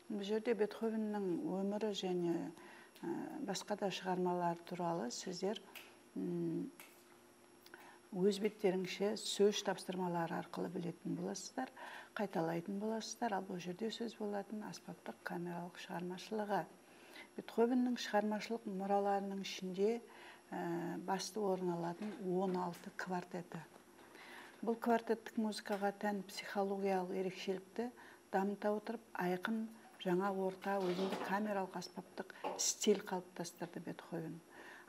Бұл жерде Бетховеннің өмірі және басқа да шығармалары туралы сіздер өз беттеріңше сөз тапсырмалары арқылы білетін боласыздар, қайталайтын боласыздар. Ал бұл жерде сөз болатын аспаптық камералық шығармашылығы. Бетховеннің шығармашылық мұраларының ішінде басты орын алатын 16 квартеті. Бұл квартеттік музыкаға тән психологиялық ерекшелікті дамыта отырып, айқын жаңа орта, өзіндік камералық аспаптық стиль қалыптастырды Бетховен.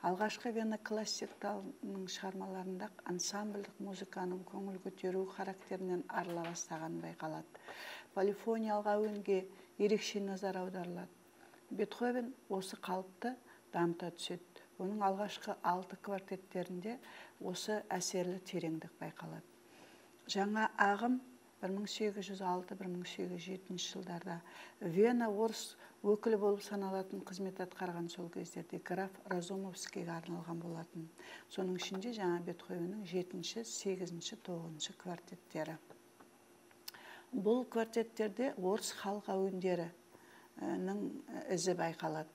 Алғашқы Вена классиктарының шығармаларында ансамбльдік музыканың көңіл көтеру характерінен арыла бастағаны байқалады. Полифониялық әуенге ерекше назар аударылады. Бетховен осы қалыпты дамыта түседі. Оның алғашқы 6 квартеттерінде осы әсерлі тереңдік байқалады. Жаңа ағым 1806-1807 жылдарда Вена орыс өкілі болып саналатын қызмет атқарған сол кездерде граф Разумовскийге арналған болатын. Соның ішінде жаңа Бетховеннің 7-ші, 8-ші, 9-шы квартеттері. Бұл квартеттерде орыс халық әуендерінің ізі байқалады.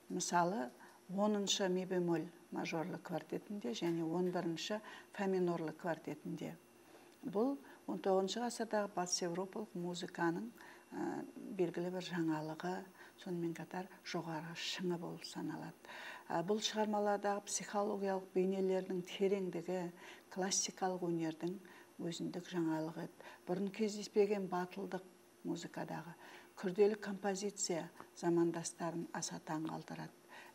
Мысалы, 10-шы ми бемоль мажорлы квартетінде және 11-ші фа минорлы квартетінде. Бұл 19 ғасырдағы Батыс Еуропалық музыканың белгілі бір жаңалығы, сонымен қатар жоғары шыңы болып саналады. Бұл шығармалардағы психологиялық бейнелердің тереңдігі классикалық өнердің өзіндік жаңалығы еді. Бұрын кездеспеген батылдық музыкадағы күрделі композиция замандастарын аса таңғалдырады.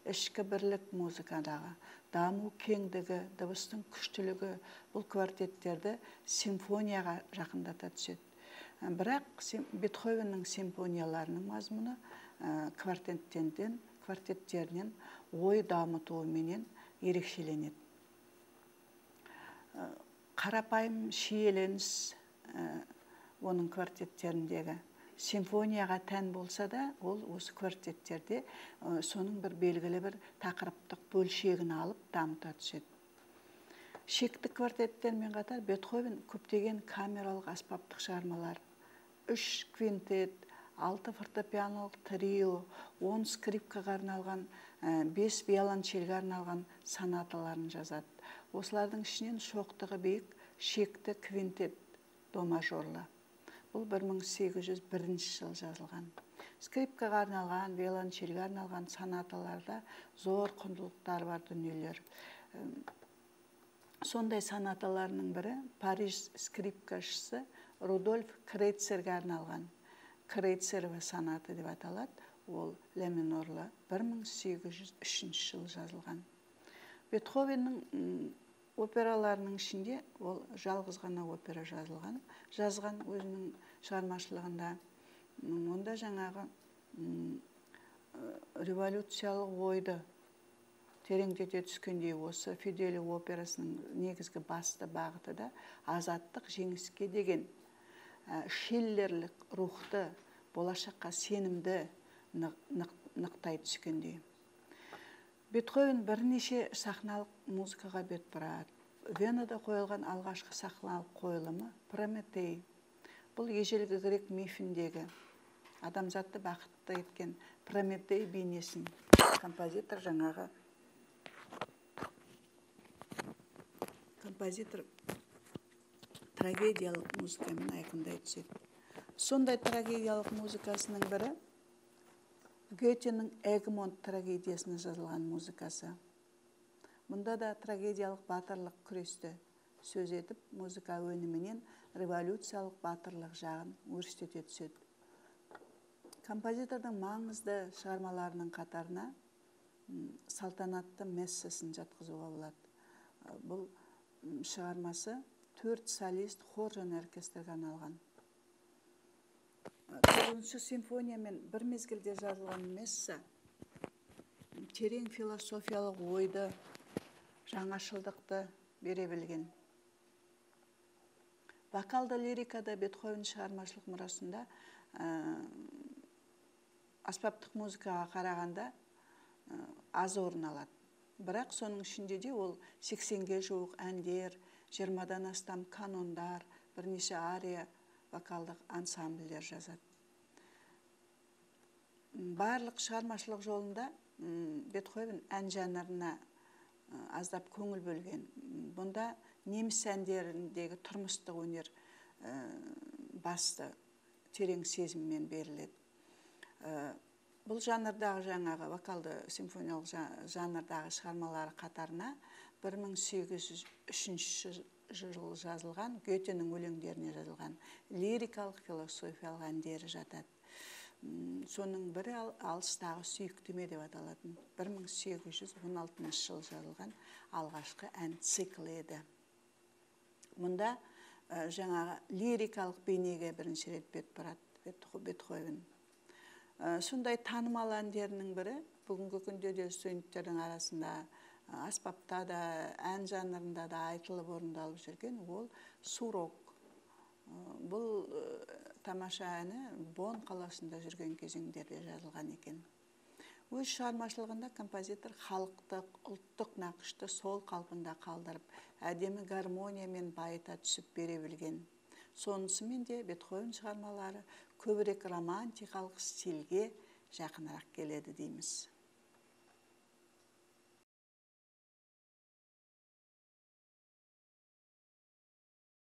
Ішкі бірлік музыкадағы даму кеңдігі, дыбыстың күштілігі бұл квартеттерді симфонияға жақындата түседі. Бірақ Бетховеннің симфонияларының мазмұны квартеттерінен ой дамытуыменен ерекшеленеді. Қарапайым шиеленіс оның квартеттеріндегі симфонияға тән болса да, ол осы квартеттерде соның бір белгілі бір тақырыптық бөлшегін алып дамыта түседі. Шекті квартеттермен қатар Бетховен көптеген камералық аспаптық шығармалар, 3 квинтет, 6 фортепианолық трио, 10 скрипкаға арналған, 5 виолончельге арналған сонаталарын жазады. Осылардың ішінен шоқтығы биік шекті квинтет до мажорлы. Бұл 1801 жылы жазылған. Скрипкаға арналған, виолончельге арналған сонаталарда зор құндылықтар бар дүниелер. Сондай сонаталарының бірі Париж скрипкашысы Рудольф Крейцерге арналған. Крейцерова сонаты деп аталады. Ол ля минорлы 1803 жылы жазылған. Бетховеннің операларының ішінде ол жалғыз ғана опера жазған өзінің шығармашылығында. Онда жаңағы революциялық ойды тереңдете түскендей осы Фиделио операсының негізгі басты бағыты да азаттық жеңіске деген шеллерлік рухты, болашаққа сенімді нықтай түскендей. Бетховен бірнеше сахналық музыкаға бет бұрады. Венада қойылған алғашқы сахналық қойылымы Прометей. Бұл ежелгі грек мифіндегі адамзатты бақытты еткен Прометей бейнесін композитор жаңағы композитор трагедиялық музыкамен айқындай түседі. Сондай трагедиялық музыкасының бірі Гетенің Эгмонт трагедиясына жазылған музыкасы. Мұнда да трагедиялық батырлық күресті сөз етіп, музыка өнімінен революциялық батырлық жағын өрістете түседі. Композитордың маңызды шығармаларының қатарына салтанатты мессасын жатқызуға болады. Бұл шығармасы 4 солист, хор және оркестрге арналған. 9-шы симфониямен бір мезгілде жазылған месса терең философиялық ойды, жаңашылдықты бере білген. Вокалды лирикада Бетховен шығармашылық мұрасында аспаптық музыкаға қарағанда аз орын алады. Бірақ соның ішінде де ол 80-ге жуық әндер, 20-дан астам канондар, бірнеше ария, вокалдық ансамбльдер жазады. Барлық шығармашылық жолында Бетховен ән жанрына аздап көңіл бөлген. Бұнда неміс әндеріндегі тұрмыстық өнер басты терең сезіммен беріледі. Бұл жанрдағы жаңағы вокалды симфониялық жанрдағы шығармалары қатарына 1803 жылы жазылған Гетенің өлеңдеріне жазылған лирикалық философиялық әндері жатады. Соның бірі «Алыстағы сүйіктіме» деп аталатын 1816 жылы жазылған алғашқы ән циклі еді. Мұнда жаңағы лирикалық бейнеге бірінші рет бет бұрады Бетховен. Сондай танымал әндерінің бірі, бүгінгі күнде де студенттердің арасында аспапта да, ән жанрында да айтылып орындалып жүрген ол «Сурок». Бұл тамаша әні Бонн қаласында жүрген кезеңдерде жазылған екен. Өз шығармашылығында композитор халықтық, ұлттық нақышты сол қалпында қалдырып, әдемі гармониямен байыта түсіп бере білген. Сонысымен де Бетховен шығармалары көбірек романтикалық стильге жақынырақ келеді дейміз.